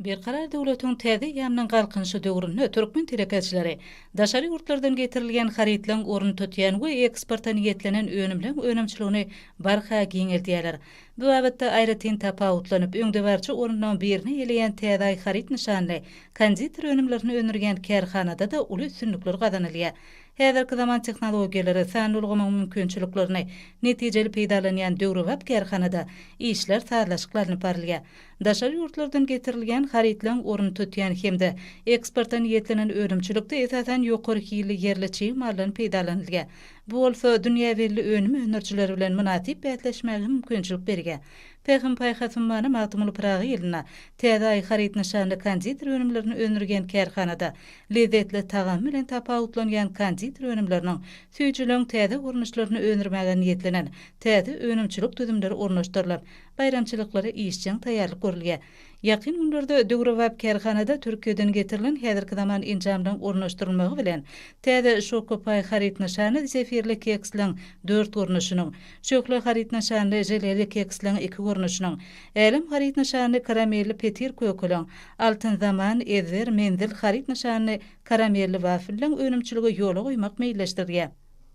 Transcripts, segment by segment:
Berkarar döwletiň täze eýýamynyň Galkynyşy döwründe türkmen telekeçileri daşary ýurtlardan getirilýän harytlaryň ornuny tutýan we eksporta niýetlenen önümleň önümçiligini barha giňeldýärler. Bu babatda aýratyn tapawutlanyp, öňdebaryjy orunlaryň birini eýeleýän Täze Aý haryt nyşanly konditer önümlerini öndürýän kärhanada-da uly üstünlikler gazanylýar. Häzirki zaman tehnologiýalary, sanly ulgamyň mümkinçiliklerini netijeli peýdalanýan döwrebap kärhanada işler sazlaşykly alnyp barylýar. Daşary ýurtlardan getirilýän harytlaryň ornuny tutýan hem-de eksporta niýetlenen önümçilikde esasan ýokary hilli ýerli çig maldan peýdalanylýar. Bu bolsa dünýä belli önüm öndürijiler bilen mynasyp bäsleşmäge mümkinçilik berýär. Pähim-paýhas ummany Magtymguly Pyragy ýylynda Täze Aý haryt nyşanly konditer önümlerini öndürýän kärhanada lezzetli tagamy bilen tapawutlanýan konditer önümleriniň, süýjüligiň täze görnüşlerini öndürmäge niýetlenen täze önümçilik düzümleri ornaşdyrylyp, baýramçylyklara işjeň taýýarlyk görülýär. Ýakyn günlerde döwrebap kärhanada Türkiýeden getirilen häzirki zaman enjamlaryň ornaşdyrylmagy bilen, täze Şokopaý haryt nyşanly zefirli keksleriň dört görnüşiniň, Şöhle haryt nyşanly želeli keksleriň iki görnüşiniň, Älem haryt nyşanly karamelli petir kökeliň, Altyn zaman, Ezber, Menzil haryt nyşanly karamelli waflleň önümçiligi ýola goýmak meýilleşdirilýär.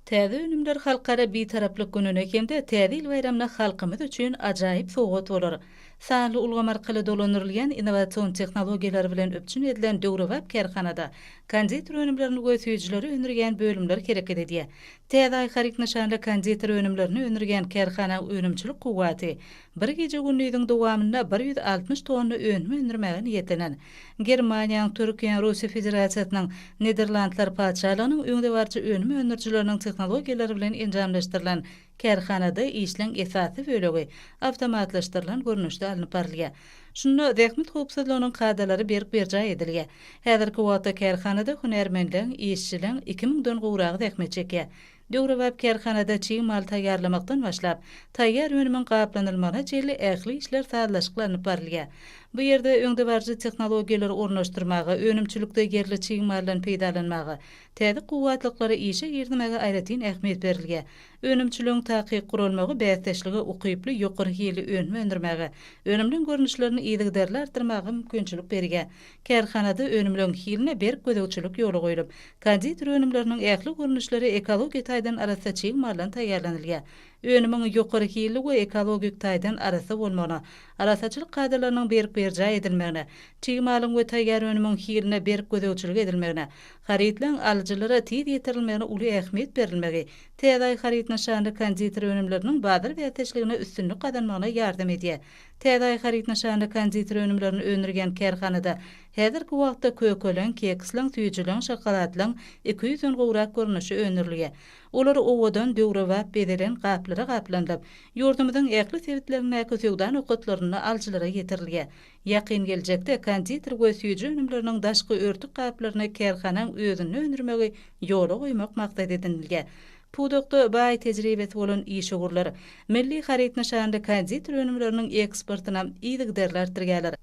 Täze önümler Halkara Bitaraplyk gününe hem-de Täze ýyl baýramyna halkymyz üçin ajaýyp sowgat bolar. Sanly ulgam arkaly dolandyrylýan innowasion tehnologiýalar bilen üpjün edilen döwrebap kärhanada konditer önümlerini we süýjüleri öndürýän bölümler hereket edýär. Täze Aý haryt nyşanly konditer önümlerini öndürýän kärhanaň önümçilik kuwwaty bir gije-gündiziň dowamynda 160 tonna önüm öndürmäge niýetlenen. Germaniýanyň, Türkiýäniň, Russiýa Federasiýasynyň, Niderlandlar Patyşalygynyň öňdebaryjy önüm öndürijileriniň tehnologiýalary bilen enjamlaşdyrylan kärhanada işleň esasy bölegi awtomatlaşdyrylan görnüşde alnyp barylýar. Şunda zähmet howpsuzlygynyň kadalary berk berjaý edilýär. Häzirki wagtda kärhanada hünärmenleň, işçileň iki müňden gowragy zähmet çekýär. Döwrebap kärhanada çig mal taýýarlamakdan başlap, taýýar önümiň gaplanylmagyna çenli ähli işler sazlaşykly alnyp barylýar. Bu ýerde öňdebaryjy tehnologiýalary ornaşdyrmaga, önümçilikde ýerli çig maldan peýdalanmaga, täze kuwwatlyklary işe girizmäge aýratyn ähmiýet berilýär. Önümçiligiň takyk guralmagy bäsdeşlige ukyply ýokary hilli önüm öndürmäge, önümleň görnüşlerini yzygiderli artdyrmaga mümkinçilik berýär. Kärhanada önümleň hiline berk gözegçilik ýola goýlup, konditer önümleriniň ähli görnüşleri ekologiýa taýdan arassa çig maldan taýýarlanylýar. Önümiň ýokary hilli we ekologik taýdan arassa bolmagyna, arassaçylyk kadalarynyň berk berjaý edilmegine, çig malyň we taýýar önümiň hiline berk gözegçilik edilmegine, harytlaryň alyjylara tiz ýetirilmegine uly ähmiýet berilmegi Täze Aý haryt nyşanly konditer önümleriniň bazar bäsdeşliginde üstünlik gazanmagyna ýardam edýär. Täze Aý haryt nyşanly konditer önümlerini öndürýän kärhanada häzirki wagtda kökeleň, keksleň, süýjüleň, şokoladlaň 200-den gowrak görnüşi öndürilýär. Olar owadan, döwrebap bezelen gaplara gaplanylyp, ýurdumyzyň ähli sebitlerindäki söwda nokatlarynda alyjylara ýetirilýär. Ýakyn geljekde konditer we süýji önümleriniň daşky örtük gaplaryny kärhanaň özünde öndürmegi ýola goýmak maksat edinilýär. Pudakda baý tejribesi bolan işewürler milli haryt nyşanly konditer önümleriniň eksportyny yzygiderli artdyrýarlar.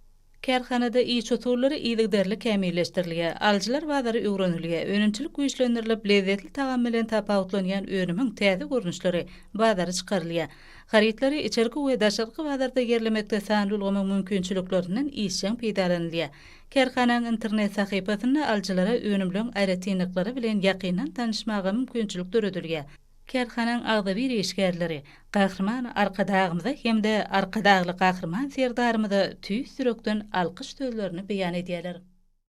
Kärhanada iş usullary yzygiderli kämilleşdirilýär, alyjylar bazary öwrenilýär, önümçilik güýçlendirilip, lezzetli tagam bilen tapawutlanýan önümiň täze görnüşleri bazara çykarylýar. Harytlary içerki we daşarky bazarda ýerlemekde sanly ulgamyň mümkinçiliklerinden işjeň peýdalanylýar. Kärhananyň internet sahypasynda alyjylara önümleň aýratynlyklary bilen ýakyndan tanyşmaga mümkinçilik döredilýär. Kärhananyň agzybir işgärleri Gahryman Arkadagymyza hem-de Arkadagly Gahryman Serdarymyza tüýs ýürekden alkyş sözlerini beýan edýärler.